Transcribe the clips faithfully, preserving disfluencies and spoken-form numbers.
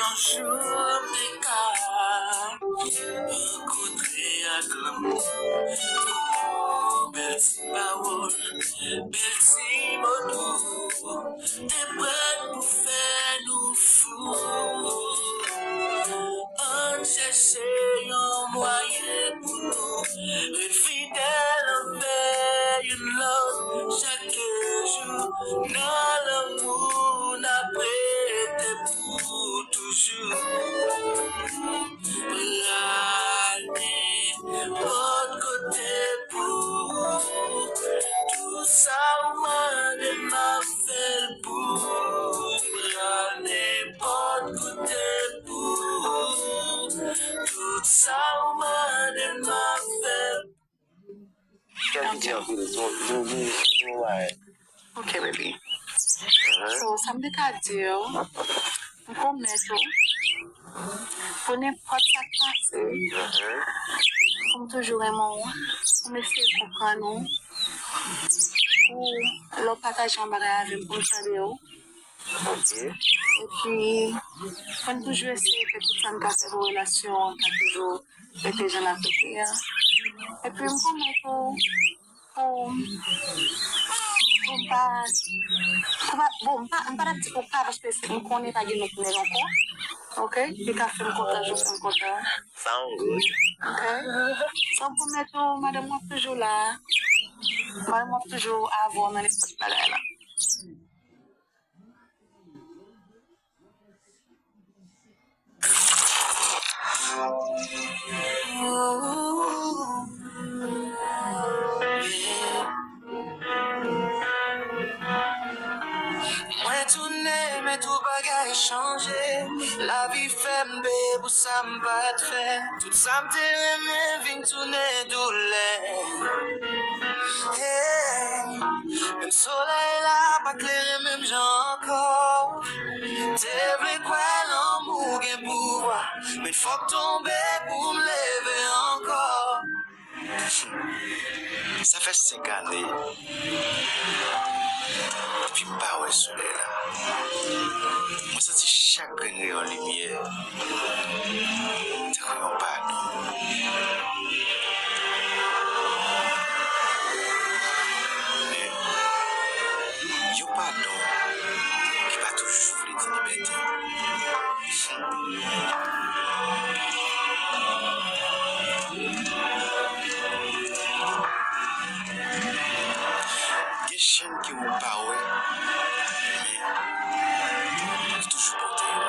Yon jou m te ka rankontre ak lanmou pou bèl ti pawòl, bèl ti mo dou, te prèt pou fè nou fou. Ann chèche yon mwayen pou nou ret fidèl anvè youn lòt chak jou. Nan lanmou n ap rete pou toujou. Pral nenpòt kote pou ou. Tout sa ou mande m ap fè l pou ou. Pral nenpòt kote pou ou. Tout sa ou mande m ap fè l. Kèm piti anpil, se yon, se yon, se yon bagay. Ok, baby. So, sa m te ka di w, m pwomèt ou, pou nenpòt sa k pase, pou m toujou renmen w, pou m eseye konprann ou, pou lè w pataje yon bagay avè m, pou m tande w. Ok. Epi, pou n toujou eseye fè tout sa n ka fè pou relasyon an ka toujou rete jan l ap rete a. Epi, m pwomèt ou, pou, pou m pa, pou pa, bon, m pa, m pa t ap di pou pa, paske m konnen pa gen lòt nèg ankò. Ok? Li ka fè m kontan, jan w fè m kontan. Sound good. Ok? So, m pwomèt ou, madanm mwen ap toujou la. Madanm mwen ap toujou avè w nan nenpòt bagay la. Mwen tounen, men tout bagay chanje. Lavi fè m peye pou sa m pa t fè. Tout sa m te renmen vin tounen doulè. Hey, menm solèy la pa klere menm jan ankò. Te vle kwè lanmou gen pouvwa, men fòk tonbe pou m leve ankò. Sa fè senk ane depi m pa wè solèy la. Mwen santi chak grenn reyon limyè tankou yon padon. Men, yon padon ki pa toujou vle di libète. Gen chenn ke ou pa wè, men li toujou pote yo.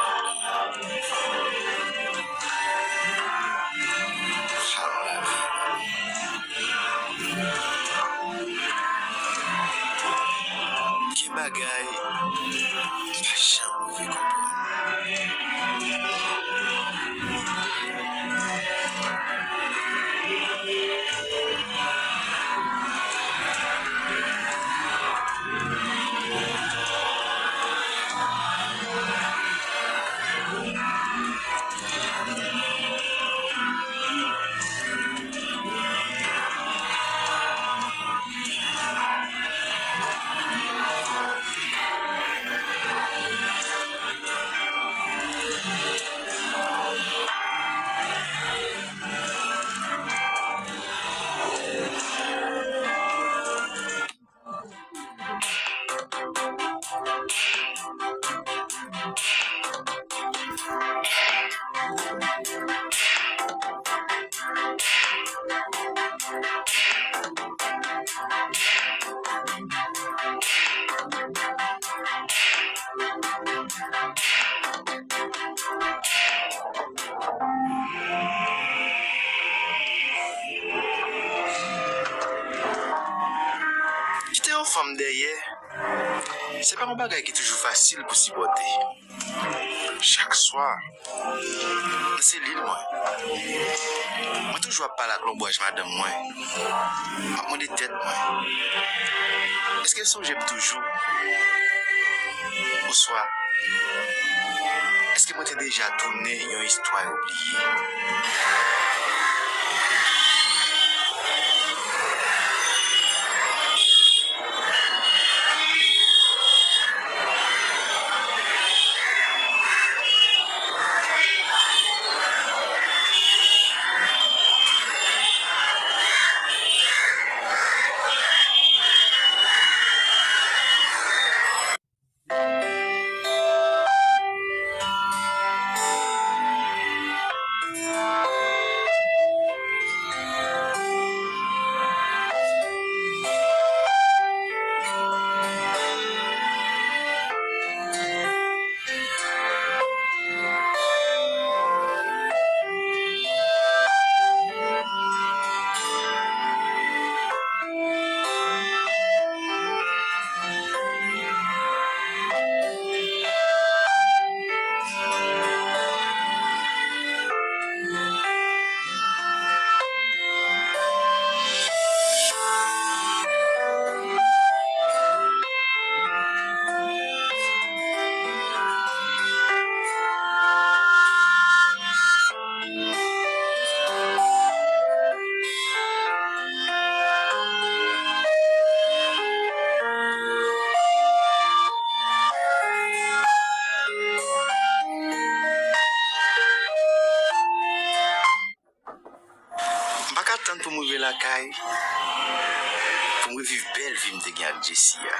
Alon lavi. Gen bagay m pa janm rive konprann. Kite yon fanm dèyè, se pa yon bagay ki toujou fasil pou sipòte. Chak swa, nan selil mwen, mwen toujou ap pale ak lonbraj madanm mwen. M ap mande tèt mwen, èske l sonje m toujou? Oswa, èske mwen te deja tounen yon istwa yo bliye? Lakay, pou m reviv bèl vi m te gen ak Jessie a.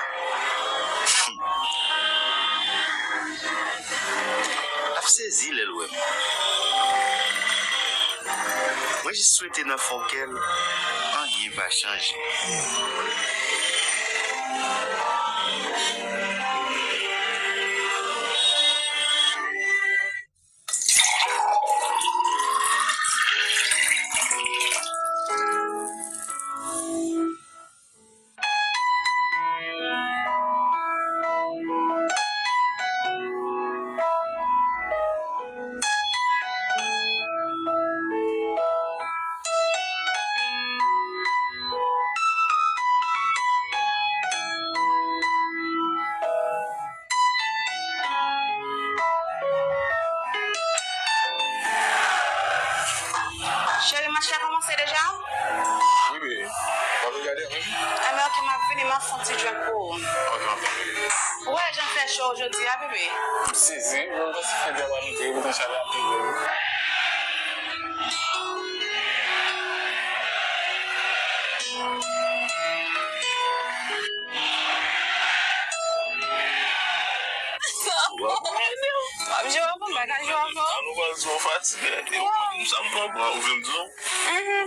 L ap sezi lè l wè m. Mwen jis swete nan fon kè l, anyen pa chanje. Cheri, match la kòmanse deja? Wi, bebe. W ap regade avè m? Enben, ok, m ap vini, m ap fè yon ti drink pou ou. Ok, ok. Ou wè jan fè cho jodi a, bebe? M sezi, mwen panse fè travay nou te pou chalè ap rive, wi. W ap jwe avè m, bagay jwe avè w. An nou pral jwe, w fatige. E ou konn sa m pran pou ou, ou vle m di w? Ou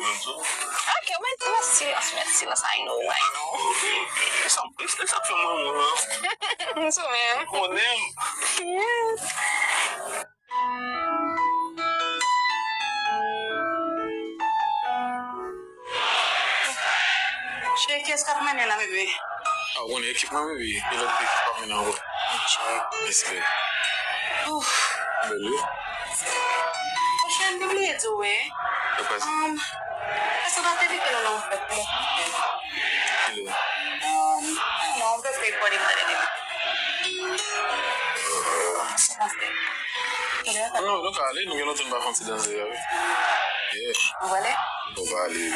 vle m di w? Ok, ou met, ou met silans, ou met silans. I know, I know. Ok, ok. E sa, e, e sa k fè mwen, mwen, an? M sou menm. Ou konnen m. Yes. Cheri, kiyès k ap mennen la, bebe? A, ou konnen ekip mwen, bebe. E lòt ekip p ap mennen ankò. Mèsi, bebe. Ouf. Bèl, wi. Monchè, m te bliye di w, wi. Sa k pase? Um, èske w pa te envite nou nan yon fèt pou mwen? Kilè? Um, non, yon fèt pou mwen, m tande depi. Sa pase. Non, nou ka ale, nou gen lontan nou pa fè yon ti danse, wi. Yeah. Ou prale? Nou prale, wi.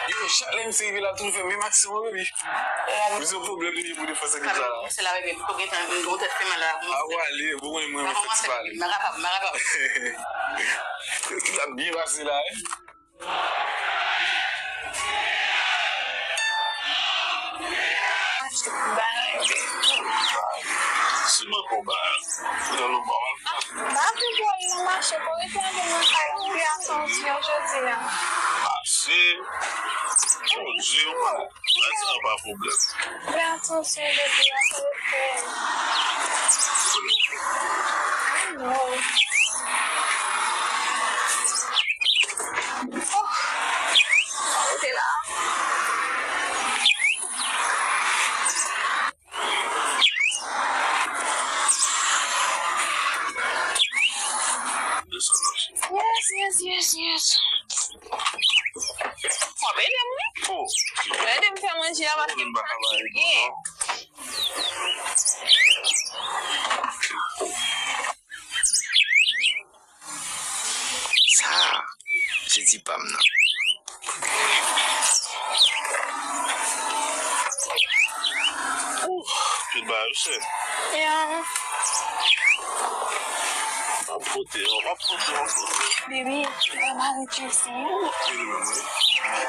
Yo, chak lè misye rive la, l toujou fè menm aksyon an, bebe. Misye yon pwoblèm li ye pou defanse klib sa la. Se la, bebe, pou gen tan, yon tèt fè mal la. A, w ale, bon, mwen, mwen, mwen fè ti pale. M pa kapab, m pa kapab. L ap byen pase la, wi. Sèlman konba. Foudan nou ba w. M pa vin pou al nan mache, pou rete andedan kay ou, fè atansyon jodi a. Mache? Mon Dye, ou pa, sa pa pwoblèm. Fè atansyon jodi a, fè respè. I know. Oh, rete la. Yes, yes, yes, yes. W ap ede m, wi. W ap ede m fè manje a paske m fatige. Sa, se ti pa m nan. Ouh, tout bagay yo sè. Yeah. W ap pote, w ap pote, w ap pote. Baby, mwen mari Jesse. Wi, li menm, wi.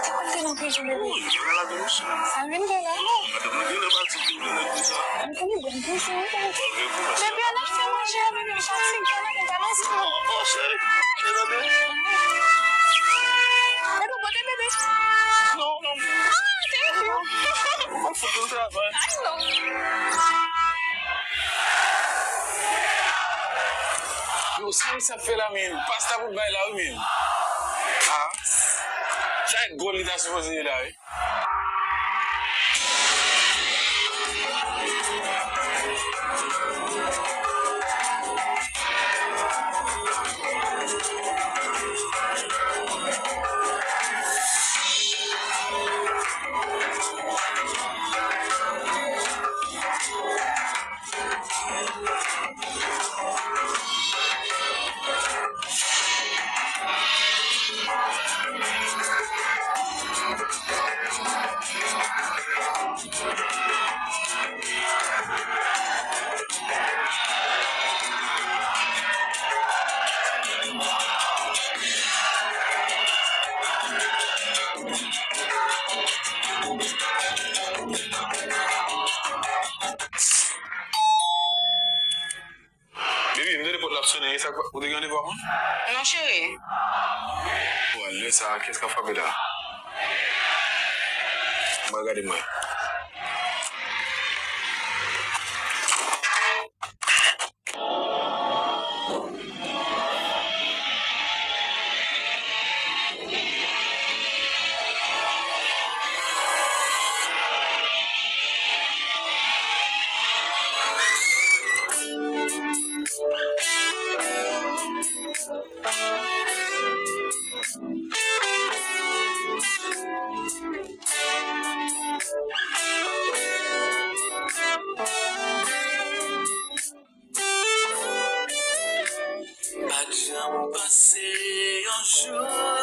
Te konn te nan prizon, baby. Wi, li lage misye. Sa l vin fè la? Non, madanm nan genlè pati. Mwen konnen bon pou sa. Depi an ap fè manje a, mwen fatige, mwen pa nan sa. Oh, cheri. Bebe, pote bebe. Non, non. Ah, thank you. Mwen fout nou travay. I know. Yo, sa misye ap fè la, men? Pasta pou bay la, wi, men. Ah. Sa e gòl li ta sipoze ye la, wi. Pòt la ap sonnen, sa ou te gen randevou ak moun? Non, cheri. Bon, lè sa, kiyès k ap frape la? Mwen gade mwen. Pa t janm panse yon jou